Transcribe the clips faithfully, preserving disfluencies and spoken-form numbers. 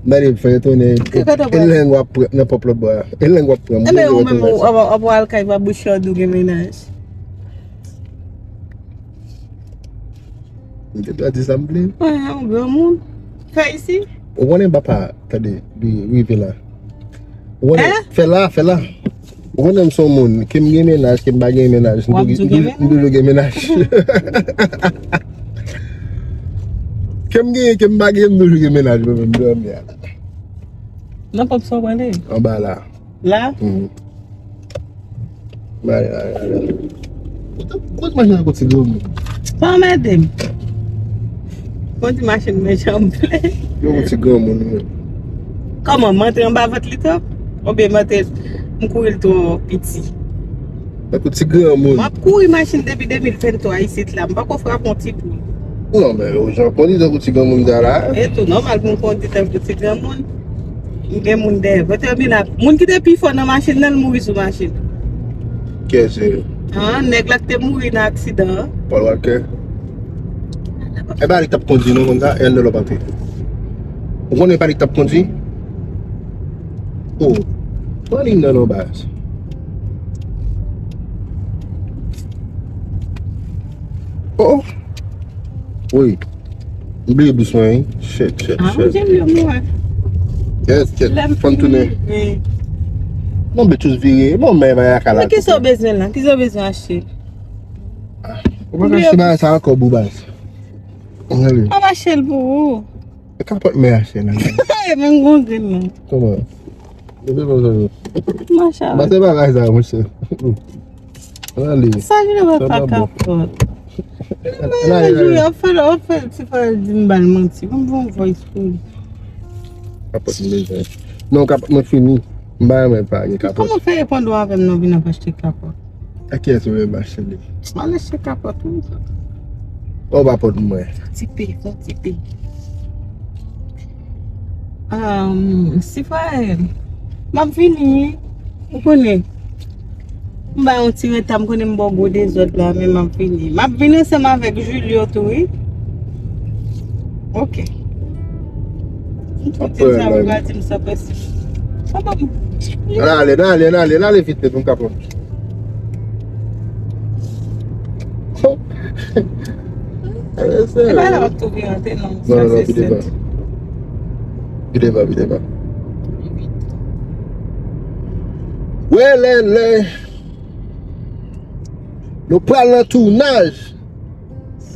Mande fè tounen. E lè w ap pran nan pòp lòt bò a. E lè w ap pran. Enben ou menm w ap al kay pa bouch chòd ou gen mennaj. M te dwa di sa m vle. Yon granmoun. Fè isi. Ou konnen papa, tande, li rive la. Ou konnen, fè la, fè la. Ou konnen m se yon moun, ke m gen mennaj, ke m pa gen mennaj, m toujou gen mennaj. Ke m gen, ke m pa gen, m toujou gen mennaj, mwen menm, dòmi a. Nan pòp sa w prale? Anba la. La? Mhm. Mare, mare, mare. Kot machin nan kot ti granmoun? Pa anmède m. Kondi machin mwen janm vle. Yo, yon ti granmoun, wi. Kòman, m antre anba vant li twòp? Oubyen m antre, m kouri l twò piti? Tankou ti granmoun. M ap kouri machin depi de mil venntwa isit la. M pako frape yon ti poul. Non, men, yo, jan kondi tankou ti granmoun sa la. E tou nòmal pou m kondi tankou ti granmoun. M gen moun dèyè. Vòtè Mila, moun ki te pi fò nan machin nan, l mouri sou machin. Kiyès se? Ah, nèg la ki te mouri nan aksidan an. Paul Walker. E pa li k t ap kondi non, konn sa, e anndan l ap antre. Ou konnen pa li k t ap kondi? Oh, pran li nan non baz. Oh, oh. Wi. M bliye bous mwen, wi. Shit, shit, shit. Ah, mon Dieu, m wè. Yes, yes. Fò n tounen. Non, Betous vire. Bon, men, men, a kala. Kisa w bezwen la? Kisa w bezwen achte? Ou pa ka achte bagay sa ankò, Boubaz. Ann ale. M ap achte l pou ou. E kapòt mè achte la. E men gon grenn nan. Kòman? Machallah. Ba se bagay sa, monchè. Ann ale. Sa vle wè pa kapòt. Ann ale, ann ale. Ap fè, ap fè ti frè di m ba l manti. Ban m voice pou li. Kapòt m bezwen. Non, kapòt mwen fini. M pa renmen pa gen kapòt. Kòman fè e pandan avè m nan vin ap achte kapòt? A kiyès ou vle m achte li? M al achte kapòt wi. Ou pa pot mwen. Fon ti pe, fon ti pe. Um, Sifrael, m ap vini wi. Ou konnen. M ba yon ti reta, m konnen m ba w gwo dezòd la, men m ap vini. M ap vini ansanm avèk Julio tou wi. Ok. M te di sa, ou pa di m sa prèske. Ann ale, ann ale, ann ale, ann ale vit, pou m ka pran. E pa la w ap tou vin antre non. Non, non, non, pide pa. Pide pa, pide pa. Wè, lè, lè. Nou pral nan tounaj.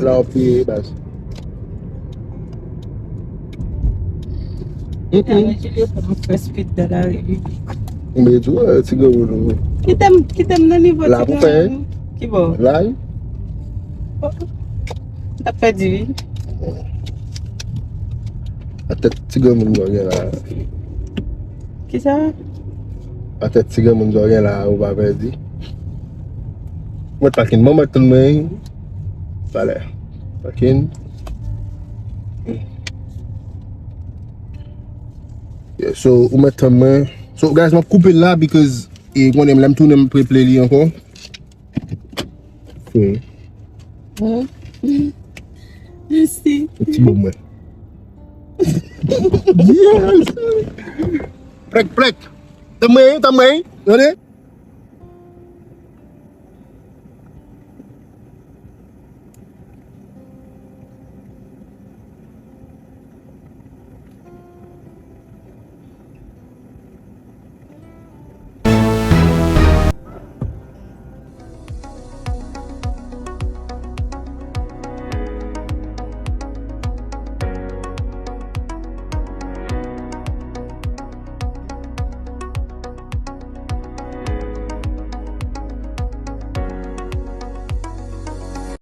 La w ap priye, baz. Mwen di w, ti granmoun ou. Kite m, kite m nan nivo ti granmoun ou. La pou fè. Ki bò? La wi. T ap pèdi wi. A tèt ti granmoun mwen gen la. Kisa? A tèt ti granmoun sa w gen la, ou pa pèdi. Mwen pakin, mwen mwen tann mwen. Valè. Pakin. Yeah, so, ou mèt tann mwen. So, guys, m ap koupe l la because, e, konnen lè m tounen m replay li ankò. Frè. Mèsi. Ti bon mwen. Yes. Plèk, plèk. Tann mwen, tann mwen. Tande?